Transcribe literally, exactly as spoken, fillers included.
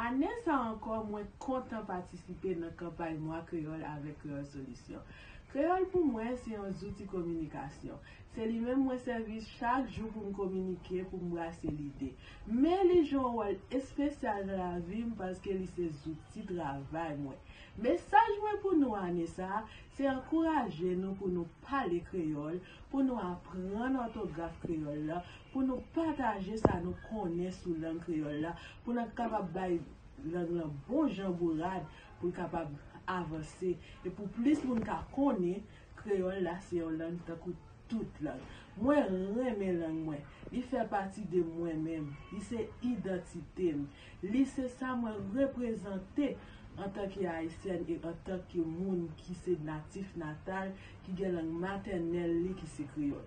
Ane sa ankò, mwen kontan patisipe nan kanpay Mwa Kreyòl avèk Kreyòl Solisyon. Kreyòl pou mwen se yon zouti kominikasyon. Se li menm mwen sèvi chak jou pou m kominike, pou m brase lide. Men li jwe yon wòl espesyal nan lavi m paske li se zouti travay mwen. Mesaj mwen pou nou ane sa a, se ankouraje nou pou nou pale kreyòl, pou nou aprann òtograf kreyòl la, pou nou pataje sa nou konnen sou lang kreyòl la, pou nou kapab bay lang lan bon jan bourad, pou l kapab avanse, e pou plis moun ka konnen kreyòl la se yon lang tankou tout lang. Mwen renmen lang mwen. Li fè pati de mwen menm. Li se idantite m. Li se sa mwen reprezante antanke Ayisyèn e antanke moun ki se natif natal, ki gen lang matènèl li ki se kreyòl.